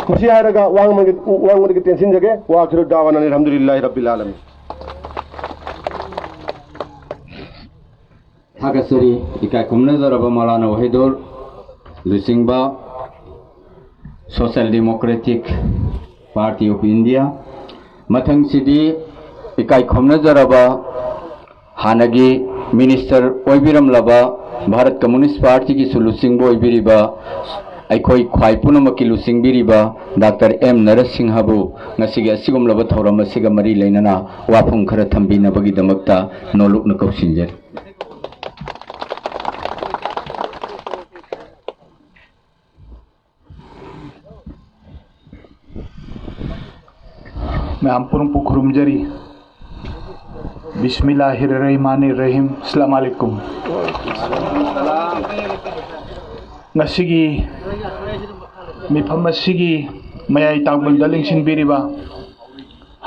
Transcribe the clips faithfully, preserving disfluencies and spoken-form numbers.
ꯃꯁꯤ ꯍꯥꯏꯔꯒ ꯋꯥ ꯉꯥꯡꯕꯗꯒꯤ, ꯉꯥꯡꯕꯗꯒꯤ ꯇꯦꯟꯁꯤꯟꯖꯒꯦ꯫ ꯋꯥ ꯑꯈꯤꯔꯨ ꯗꯥꯋꯥꯅ ꯑꯂꯍꯝꯗꯨꯂꯤꯜꯂꯥꯍꯤ ꯔꯕꯤꯜ ꯑꯥꯂꯃꯤꯟ꯫ ꯊꯥꯒꯠꯆꯔꯤ꯫ ꯏꯀꯥꯏ ꯈꯨꯝꯅꯖꯔꯕ ꯃꯧꯂꯥꯅꯥ ꯋꯥꯍꯤꯗꯨꯔ ꯂꯨꯆꯤꯡꯕ Social Democratic Party of India꯫ ꯃꯊꯪꯁꯤꯗꯤ ꯏꯀꯥꯏ ꯈꯨꯝꯅꯖꯔꯕ ꯍꯥꯟꯅꯒꯤ ꯃꯤꯅꯤꯁꯇꯔ ꯑꯣꯏꯕꯤꯔꯝꯂꯕ, ꯚꯥꯔꯠ ꯀꯝꯃꯨꯅꯤꯁ ꯄꯥꯔꯇꯤꯒꯤꯁꯨ ꯂꯨꯆꯤꯡꯕ ꯑꯣꯏꯕꯤꯔꯤꯕ, ꯑꯩꯈꯣꯏ ꯈ꯭ꯋꯥꯏ ꯄꯨꯝꯅꯃꯛꯀꯤ ꯂꯨꯆꯤꯡꯕꯤꯔꯤꯕ ꯗꯥꯛꯇꯔ ꯑꯦꯝ ꯅꯔꯁꯤꯡꯍꯕꯨ ꯉꯁꯤꯒꯤ ꯑꯁꯤꯒꯨꯝꯂꯕ ꯊꯧꯔꯝ ꯑꯁꯤꯒ ꯃꯔꯤ ꯂꯩꯅꯅ ꯋꯥꯐꯝ ꯈꯔ ꯊꯝꯕꯤꯅꯕꯒꯤꯗꯃꯛꯇ ꯅꯣꯂꯨꯛꯅ ꯀꯧꯁꯤꯟꯖꯔꯤ꯫ ꯃꯌꯥꯝ ꯄꯨꯝꯅꯃꯛꯄꯨ ꯈꯨꯔꯨꯝꯖꯔꯤ꯫ ꯕꯤꯁꯃꯤꯜꯂꯥꯍꯤꯔ ꯔꯍꯃꯥꯅꯤꯔ ꯔꯍꯤꯝ꯫ ꯑꯁꯂꯥꯝ ꯑꯂꯩꯀꯨꯝ꯫ ꯉꯁꯤꯒꯤ ꯃꯤꯐꯝ ꯑꯁꯤꯒꯤ ꯃꯌꯥꯏ ꯇꯥꯡꯕꯗ ꯂꯦꯡꯁꯤꯟꯕꯤꯔꯤꯕ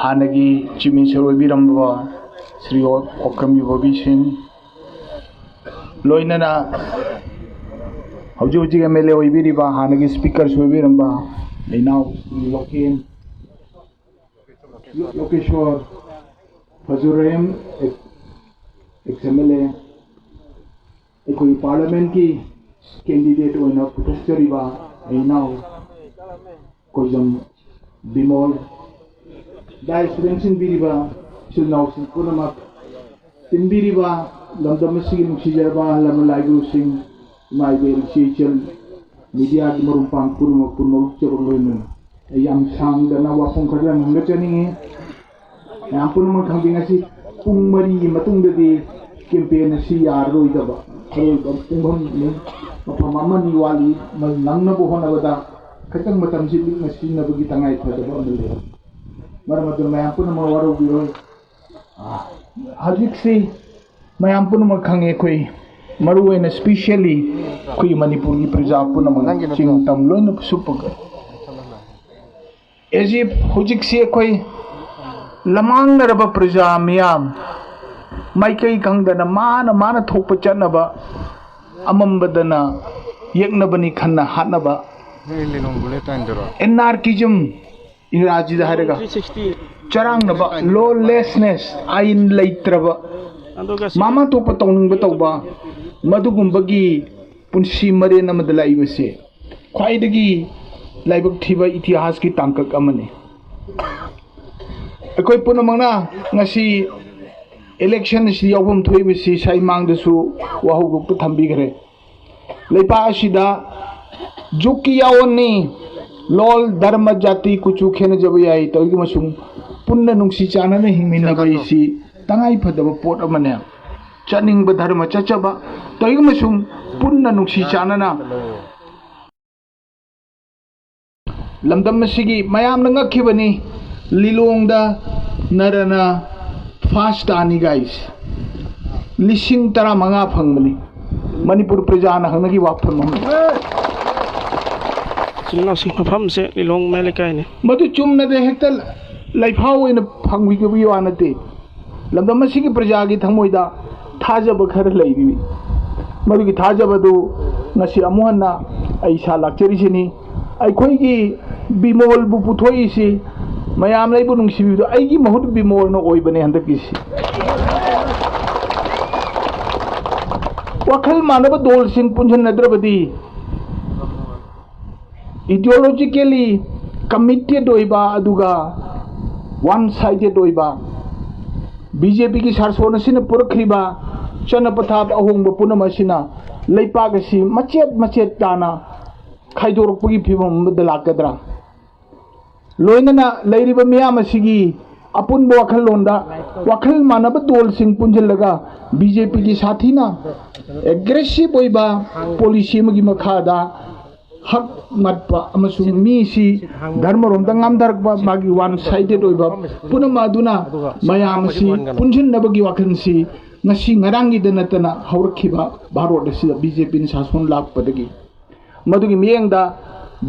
ꯍꯥꯟꯅꯒꯤ ꯆꯤꯐ ꯃꯤꯅꯤꯁꯇꯔ ꯑꯣꯏꯕꯤꯔꯝꯕ ꯁ꯭ꯔꯤ ꯑꯣꯀ꯭ꯔꯝ ꯕꯤꯕꯣꯕꯤ ꯁꯤꯡ, ꯂꯣꯏꯅꯅ ꯍꯧꯖꯤꯛ ꯍꯧꯖꯤꯛ ꯑꯦꯝ ꯑꯦꯜ ꯑꯦ ꯑꯣꯏꯕꯤꯔꯤꯕ, ꯍꯥꯟꯅꯒꯤ ꯁ꯭ꯄꯤꯀꯔꯁꯨ ꯑꯣꯏꯕꯤꯔꯝꯕ Inao Loken, Lokeshwar, Fazur Rahim, ex M L A, ꯑꯩꯈꯣꯏꯒꯤ ꯄꯥꯔꯂꯤꯌꯥꯃꯦꯟꯠꯀꯤ ꯀꯦꯟꯗꯤꯗꯦꯠ ꯑꯣꯏꯅ ꯄꯨꯊꯣꯛꯆꯔꯤꯕ ꯏꯅꯥꯎ ꯀꯣꯏꯖꯝ ꯕꯤꯃꯣꯜ, ꯗꯥꯏꯁ ꯂꯦꯡꯁꯤꯟꯕꯤꯔꯤꯕ ꯏꯆꯤꯜ ꯏꯅꯥꯎꯁꯤꯡ ꯄꯨꯝꯅꯃꯛ, ꯇꯤꯟꯕꯤꯔꯤꯕ ꯂꯝꯗꯝ ꯑꯁꯤꯒꯤ ꯅꯨꯡꯁꯤꯖꯔꯕ ꯑꯍꯜ ꯂꯃꯟ ꯂꯥꯏꯒꯨꯔꯨꯁꯤꯡ, ꯏꯃꯥ ꯏꯕꯦꯜ ꯏꯆꯦ ꯏꯆꯜ, ꯃꯤꯗꯤꯌꯥꯒꯤ ꯃꯔꯨꯞ ꯃꯄꯥꯡ ꯄꯨꯝꯅꯃꯛꯄꯨ ꯅꯣꯂꯨꯛꯆꯕ ꯂꯣꯏꯅꯅ ꯑꯩ ꯌꯥꯝ ꯁꯥꯡꯗꯅ ꯋꯥꯐꯝ ꯈꯔꯗꯪ ꯍꯪꯒꯠꯆꯅꯤꯡꯉꯤ꯫ ꯃꯌꯥꯝ ꯄꯨꯝꯅꯃꯛ ꯈꯪꯕꯤ ꯉꯁꯤ ꯄꯨꯡ ꯃꯔꯤꯒꯤ ꯃꯇꯨꯡꯗꯗꯤ ꯀꯦꯝꯄꯦꯟ ꯑꯁꯤ ꯌꯥꯔꯔꯣꯏꯗꯕ ꯑꯔꯣꯏꯕ ꯄꯨꯡꯐꯝꯅꯤ꯫ ꯃꯐꯝ ꯑꯃꯅꯤ ꯋꯥꯠꯂꯤ꯫ ꯃꯗꯨ ꯅꯪꯅꯕ ꯍꯣꯠꯅꯕꯗ ꯈꯤꯇꯪ ꯃꯇꯝꯁꯤ ꯂꯤꯛꯅ ꯁꯤꯖꯤꯟꯅꯕꯒꯤ ꯇꯉꯥꯏ ꯐꯗꯕ ꯑꯃ ꯂꯩ꯫ ꯃꯔꯝ ꯑꯗꯨꯅ ꯃꯌꯥꯝ ꯄꯨꯝꯅꯃꯛ ꯋꯥꯔꯧꯕꯤꯔꯣꯏ꯫ ꯍꯧꯖꯤꯛꯁꯤ ꯃꯌꯥꯝ ꯄꯨꯝꯅꯃꯛ ꯈꯪꯉꯤ, ꯑꯩꯈꯣꯏ ꯃꯔꯨ ꯑꯣꯏꯅ specially ꯑꯩꯈꯣꯏꯒꯤ ꯃꯅꯤꯄꯨꯔꯒꯤ ꯄ꯭ꯔꯖꯥ ꯄꯨꯝꯅꯃꯛ ꯆꯤꯡ ꯇꯝ ꯂꯣꯏꯅ ꯁꯨꯞꯄꯒ as if ꯍꯧꯖꯤꯛꯁꯤ ꯑꯩꯈꯣꯏ ꯂꯃꯥꯡꯅꯔꯕ ꯄ꯭ꯔꯖꯥ ꯃꯤꯌꯥꯝ ꯃꯥꯏꯀꯩ ꯈꯪꯗꯅ ꯃꯥꯅ ꯃꯥꯅ ꯊꯣꯛꯄ ꯆꯠꯅꯕ, ꯑꯃꯝꯕꯗꯅ ꯌꯦꯛꯅꯕꯅꯤ ꯈꯟꯅ ꯍꯥꯠꯅꯕ, ꯑꯦꯟ ꯑꯥꯔ ꯀꯤꯖꯝ, ꯏꯪꯒ꯭ꯔꯥꯖꯤꯗ ꯍꯥꯏꯔꯒ ꯆꯔꯥꯡꯅꯕ, ꯂꯣꯂꯦꯁꯅꯦꯁ, ꯑꯥꯏꯟ ꯂꯩꯇ꯭ꯔꯕ, ꯑꯗꯨꯒ ꯁꯤ ꯃꯃꯥ ꯊꯣꯛꯄ ꯇꯧꯅꯤꯡꯕ ꯇꯧꯕ, ꯃꯗꯨꯒꯨꯝꯕꯒꯤ ꯄꯨꯟꯁꯤ ꯃꯔꯦꯟ ꯑꯃꯗ ꯂꯥꯛꯏꯕꯁꯦ ꯈ꯭ꯋꯥꯏꯗꯒꯤ ꯂꯥꯏꯕꯛ ꯊꯤꯕ ꯏꯇꯤꯍꯥꯁꯀꯤ ꯇꯥꯡꯀꯛ ꯑꯃꯅꯤ꯫ ꯑꯩꯈꯣꯏ ꯄꯨꯝꯅꯃꯛꯅ ꯉꯁꯤ ꯏꯂꯦꯛꯁꯟ ꯑꯁꯤ ꯌꯥꯎꯐꯝ ꯊꯣꯛꯏꯕꯁꯤ ꯁꯥꯏꯃꯥꯡꯗꯁꯨ ꯋꯥꯍꯧꯗꯣꯛꯇ ꯊꯝꯕꯤꯈ꯭ꯔꯦ꯫ ꯂꯩꯄꯥꯛ ꯑꯁꯤꯗ ꯖꯨꯛꯀꯤ ꯌꯥꯑꯣꯟꯅꯤ, ꯂꯣꯜ, ꯙꯔꯃ, ꯖꯥꯇꯤ, ꯀꯨꯆꯨ ꯈꯦꯠꯅꯖꯕ ꯌꯥꯏ, ꯇꯧꯏꯒꯨꯝꯕꯁꯨꯡ ꯄꯨꯟꯅ ꯅꯨꯡꯁꯤ ꯆꯥꯟꯅꯅ ꯍꯤꯡꯃꯤꯟꯅꯕ ꯑꯁꯤ ꯇꯉꯥꯏ ꯐꯗꯕ ꯄꯣꯠ ꯑꯃꯅꯦ꯫ ꯆꯠꯅꯤꯡꯕ ꯙꯔꯃ ꯆꯠꯆꯕ, ꯇꯧꯏꯒꯨꯝꯕꯁꯨꯡ ꯄꯨꯟꯅ ꯅꯨꯡꯁꯤ ꯆꯥꯟꯅꯅ ꯂꯝꯗꯝ ꯑꯁꯤꯒꯤ ꯃꯌꯥꯝꯅ ꯉꯛꯈꯤꯕꯅꯤ꯫ ꯂꯤꯂꯣꯡꯗ ꯅꯔꯅ ꯐꯥꯔꯁ ꯇꯥꯅꯤ ꯒꯥꯏꯁ꯫ ꯂꯤꯁꯤꯡ ꯇꯔꯥꯃꯉꯥ ꯐꯪꯕꯅꯤ꯫ ꯃꯅꯤꯄꯨꯔ ꯄ꯭ꯔꯖꯥꯅ ꯍꯪꯅꯈꯤꯕ ꯋꯥꯐꯝ ꯑꯃꯅꯤ꯫ ꯏꯆꯤꯟ ꯏꯅꯥꯎꯁꯤꯡ, ꯃꯐꯝꯁꯦ ꯂꯤꯂꯣꯡ ꯃꯌꯥꯏ ꯂꯩꯀꯥꯏꯅꯤ꯫ ꯃꯗꯨ ꯆꯨꯝꯅꯗ ꯍꯦꯛꯇ ꯂꯩꯐꯥꯎ ꯑꯣꯏꯅ ꯐꯪꯕꯤꯕꯒꯤ ꯋꯥ ꯅꯠꯇꯦ꯫ ꯂꯝꯗꯝ ꯑꯁꯤꯒꯤ ꯄ꯭ꯔꯖꯥꯒꯤ ꯊꯃꯣꯏꯗ ꯊꯥꯖꯕ ꯈꯔ ꯂꯩꯔꯤ꯫ ꯃꯗꯨꯒꯤ ꯊꯥꯖꯕꯗꯨ ꯉꯁꯤ ꯑꯃꯨꯛ ꯍꯟꯅ ꯑꯩ ꯏꯁꯥ ꯂꯥꯛꯆꯔꯤꯁꯤꯅꯤ꯫ ꯑꯩꯈꯣꯏꯒꯤ ꯕꯤꯃꯣꯜꯕꯨ ꯄꯨꯊꯣꯛꯏꯁꯤ, ꯃꯌꯥꯝꯅ ꯑꯩꯕꯨ ꯅꯨꯡꯁꯤꯕꯤꯕꯗꯨ ꯑꯩꯒꯤ ꯃꯍꯨꯠ ꯕꯤꯃꯣꯜꯅ ꯑꯣꯏꯕꯅꯦ ꯍꯟꯗꯛꯀꯤꯁꯤ꯫ ꯋꯥꯈꯜ ꯃꯥꯟꯅꯕ ꯗꯣꯜꯁꯤꯡ ꯄꯨꯟꯁꯤꯟꯅꯗ꯭ꯔꯕꯗꯤ ideologically committed ꯑꯣꯏꯕ ꯑꯗꯨꯒ one sided ꯑꯣꯏꯕ ꯕꯤ ꯖꯦ ꯄꯤꯒꯤ ꯁꯥꯁꯣꯟ ꯑꯁꯤꯅ ꯄꯨꯔꯛꯈ꯭ꯔꯤꯕ ꯆꯠꯅ ꯄꯊꯥꯞ ꯑꯍꯣꯡꯕ ꯄꯨꯝꯅꯃꯛ ꯑꯁꯤꯅ ꯂꯩꯄꯥꯛ ꯑꯁꯤ ꯃꯆꯦꯠ ꯃꯆꯦꯠ ꯇꯥꯅ ꯈꯥꯏꯗꯣꯔꯛꯄꯒꯤ ꯐꯤꯕꯝ ꯑꯃꯗ ꯂꯥꯛꯀꯗ꯭ꯔꯥ? ꯂꯣꯏꯅꯅ ꯂꯩꯔꯤꯕ ꯃꯤꯌꯥꯝ ꯑꯁꯤꯒꯤ ꯑꯄꯨꯟꯕ ꯋꯥꯈꯜꯂꯣꯟꯗ ꯋꯥꯈꯜ ꯃꯥꯟꯅꯕ ꯗꯣꯜꯁꯤꯡ ꯄꯨꯟꯁꯤꯜꯂꯒ ꯕꯤ ꯖꯦ ꯄꯤꯒꯤ ꯁꯥꯊꯤꯅ ꯑꯦꯒ꯭ꯔꯦꯁꯤꯞ ꯑꯣꯏꯕ ꯄꯣꯂꯤꯁꯤ ꯑꯃꯒꯤ ꯃꯈꯥꯗ ꯍꯛ ꯃꯠꯄ ꯑꯃꯁꯨꯡ ꯃꯤꯁꯤ ꯙꯔꯃꯔꯣꯝꯗ ꯉꯥꯝꯊꯔꯛꯄ, ꯃꯥꯒꯤ ꯋꯥꯟ ꯁꯥꯏꯗꯦꯠ ꯑꯣꯏꯕ ꯄꯨꯝꯅꯃꯛ ꯑꯗꯨꯅ ꯃꯌꯥꯝ ꯑꯁꯤ ꯄꯨꯟꯁꯤꯟꯅꯕꯒꯤ ꯋꯥꯈꯜꯁꯤ ꯉꯁꯤ ꯉꯔꯥꯡꯒꯤꯗ ꯅꯠꯇꯅ ꯍꯧꯔꯛꯈꯤꯕ ꯚꯥꯔꯣꯠ ꯑꯁꯤꯗ ꯕꯤ ꯖꯦ ꯄꯤꯅ ꯁꯥꯁꯣꯟ ꯂꯥꯛꯄꯗꯒꯤ꯫ ꯃꯗꯨꯒꯤ ꯃꯤꯠꯌꯦꯡꯗ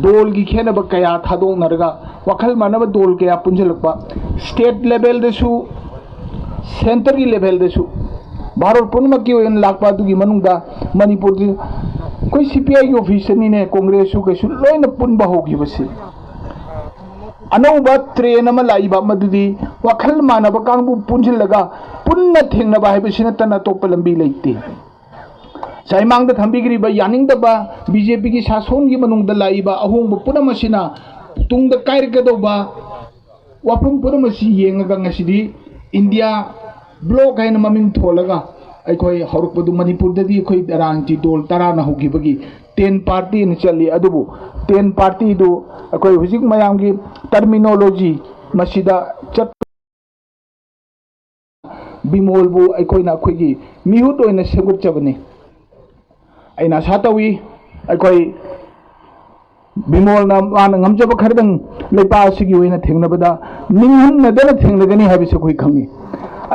ꯗꯣꯜꯒꯤ ꯈꯦꯠꯅꯕ ꯀꯌꯥ ꯊꯥꯗꯣꯛꯅꯔꯒ ꯋꯥꯈꯜ ꯃꯥꯟꯅꯕ ꯗꯣꯜ ꯀꯌꯥ ꯄꯨꯟꯁꯤꯜꯂꯛꯄ, ꯁ꯭ꯇꯦꯠ ꯂꯦꯚꯦꯜꯗꯁꯨ, ꯁꯦꯟꯇꯔꯒꯤ ꯂꯦꯚꯦꯜꯗꯁꯨ, ꯚꯥꯔꯠ ꯄꯨꯝꯅꯃꯛꯀꯤ ꯑꯣꯏꯅ ꯂꯥꯛꯄ ꯑꯗꯨꯒꯤ ꯃꯅꯨꯡꯗ ꯃꯅꯤꯄꯨꯔꯗꯤ ꯑꯩꯈꯣꯏ ꯁꯤ ꯄꯤ ꯑꯥꯏꯒꯤ ꯑꯣꯐꯤꯁꯇꯅꯤꯅꯦ ꯀꯣꯡꯒ꯭ꯔꯦꯁꯁꯨ ꯀꯩꯁꯨ ꯂꯣꯏꯅ ꯄꯨꯟꯕ ꯍꯧꯈꯤꯕꯁꯦ꯫ ꯑꯅꯧꯕ ꯇ꯭ꯔꯦꯟ ꯑꯃ ꯂꯥꯛꯏꯕ, ꯃꯗꯨꯗꯤ ꯋꯥꯈꯜ ꯃꯥꯟꯅꯕ ꯀꯥꯡꯕꯨ ꯄꯨꯟꯁꯤꯜꯂꯒ ꯄꯨꯟꯅ ꯊꯦꯡꯅꯕ ꯍꯥꯏꯕꯁꯤ ꯅꯠꯇꯅ ꯑꯇꯣꯞꯄ ꯂꯝꯕꯤ ꯂꯩꯇꯦ꯫ ꯉꯁꯥꯏ ꯃꯥꯡꯗ ꯊꯝꯕꯤꯈ꯭ꯔꯤꯕ ꯌꯥꯅꯤꯡꯗꯕ ꯕꯤ ꯖꯦ ꯄꯤꯒꯤ ꯁꯥꯁꯣꯟꯒꯤ ꯃꯅꯨꯡꯗ ꯂꯥꯛꯏꯕ ꯑꯍꯣꯡꯕ ꯄꯨꯝꯅꯃꯛ ꯑꯁꯤꯅ ꯇꯨꯡꯗ ꯀꯥꯏꯔꯛꯀꯗꯧꯕ ꯋꯥꯐꯝ ꯄꯨꯝꯅꯃꯛ ꯑꯁꯤ ꯌꯦꯡꯉꯒ ꯉꯁꯤꯗꯤ ꯏꯟꯗꯤꯌꯥ ꯕ꯭ꯂꯣꯛ ꯍꯥꯏꯅ ꯃꯃꯤꯡ ꯊꯣꯜꯂꯒ ꯑꯩꯈꯣꯏ ꯍꯧꯔꯛꯄꯗꯨ ꯃꯅꯤꯄꯨꯔꯗꯗꯤ ꯑꯩꯈꯣꯏ ꯔꯥꯖꯅꯤꯇꯤ ꯗꯣꯜ ꯇꯔꯥꯅ ꯍꯧꯈꯤꯕꯒꯤ ꯇꯦꯟ ꯄꯥꯔꯇꯤꯅ ꯆꯠꯂꯤ꯫ ꯑꯗꯨꯕꯨ ꯇꯦꯟ ꯄꯥꯔꯇꯤꯗꯨ ꯑꯩꯈꯣꯏ ꯍꯧꯖꯤꯛ ꯃꯌꯥꯝꯒꯤ ꯇꯔꯃꯤꯅꯣꯂꯣꯖꯤ ꯃꯁꯤꯗ ꯆꯠ ꯕꯤꯃꯣꯜꯕꯨ ꯑꯩꯈꯣꯏꯅ ꯑꯩꯈꯣꯏꯒꯤ ꯃꯤꯍꯨꯠ ꯑꯣꯏꯅ ꯁꯦꯝꯒꯠꯆꯕꯅꯤ꯫ ꯑꯩꯅ ꯑꯁꯥ ꯇꯧꯏ, ꯑꯩꯈꯣꯏ ꯕꯤꯃꯣꯜꯅ ꯃꯥꯅ ꯉꯝꯖꯕ ꯈꯔꯗꯪ ꯂꯩꯄꯥꯛ ꯑꯁꯤꯒꯤ ꯑꯣꯏꯅ ꯊꯦꯡꯅꯕꯗ ꯅꯤꯡꯍꯟꯅꯗꯅ ꯊꯦꯡꯅꯒꯅꯤ ꯍꯥꯏꯕꯁꯤ ꯑꯩꯈꯣꯏ ꯈꯪꯏ꯫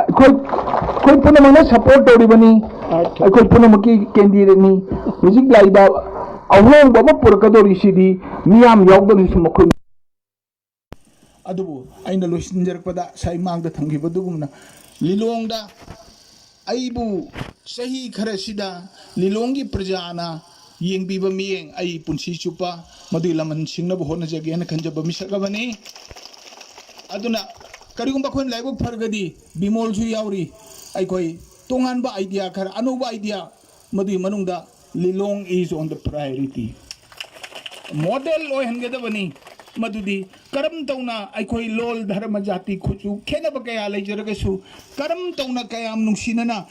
ꯑꯩꯈꯣꯏ, ꯑꯩꯈꯣꯏ ꯄꯨꯝꯅꯃꯛꯅ ꯁꯄꯣꯔꯠ ꯇꯧꯔꯤꯕꯅꯤ꯫ ꯑꯩꯈꯣꯏ ꯄꯨꯝꯅꯃꯛꯀꯤ ꯀꯦꯟꯗꯤꯗꯦꯠꯅꯤ꯫ ꯍꯧꯖꯤꯛ ꯂꯥꯛꯏꯕ ꯑꯍꯣꯡꯕ ꯑꯃ ꯄꯨꯔꯛꯀꯗꯧꯔꯤꯁꯤꯗꯤ ꯃꯤꯌꯥꯝ ꯌꯥꯎꯗꯅꯁꯨ ꯃꯈꯣꯏ ꯑꯗꯨꯕꯨ ꯑꯩꯅ ꯂꯣꯏꯁꯤꯟꯖꯔꯛꯄꯗ ꯉꯁꯥꯏ ꯃꯥꯡꯗ ꯊꯝꯈꯤꯕ ꯑꯗꯨꯒꯨꯝꯅ ꯂꯤꯂꯣꯡꯗ ꯑꯩꯕꯨ ꯆꯍꯤ ꯈꯔꯁꯤꯗ ꯂꯤꯂꯣꯡꯒꯤ ꯄ꯭ꯔꯖꯥꯅ ꯌꯦꯡꯕꯤꯕ ꯃꯤꯠꯌꯦꯡ ꯑꯩ ꯄꯨꯟꯁꯤ ꯆꯨꯞꯄ ꯃꯗꯨꯒꯤ ꯂꯃꯟ ꯁꯤꯡꯅꯕ ꯍꯣꯠꯅꯖꯒꯦꯅ ꯈꯟꯖꯕ ꯃꯤꯁꯛ ꯑꯃꯅꯤ꯫ ꯑꯗꯨꯅ ꯀꯔꯤꯒꯨꯝꯕ ꯑꯩꯈꯣꯏꯅ ꯂꯥꯏꯕꯛ ꯐꯔꯒꯗꯤ ꯕꯤꯃꯣꯜꯁꯨ ꯌꯥꯎꯔꯤ꯫ ꯑꯩꯈꯣꯏ ꯇꯣꯉꯥꯟꯕ ꯑꯥꯏꯗꯤꯌꯥ ꯈꯔ, ꯑꯅꯧꯕ ꯑꯥꯏꯗꯤꯌꯥ, ꯃꯗꯨꯒꯤ ꯃꯅꯨꯡꯗ Lilong is on the priority꯫ Model ꯑꯣꯏꯍꯟꯒꯗꯕꯅꯤ꯫ ꯃꯗꯨꯗꯤ ꯀꯔꯝ ꯇꯧꯅ ꯑꯩꯈꯣꯏ ꯂꯣꯜ, ꯙꯔꯃ, ꯖꯥꯇꯤ, ꯀꯨꯆꯨ ꯈꯦꯠꯅꯕ ꯀꯌꯥ ꯂꯩꯖꯔꯒꯁꯨ ꯀꯔꯝ ꯇꯧꯅ ꯀꯌꯥꯝ ꯅꯨꯡꯁꯤꯅꯅ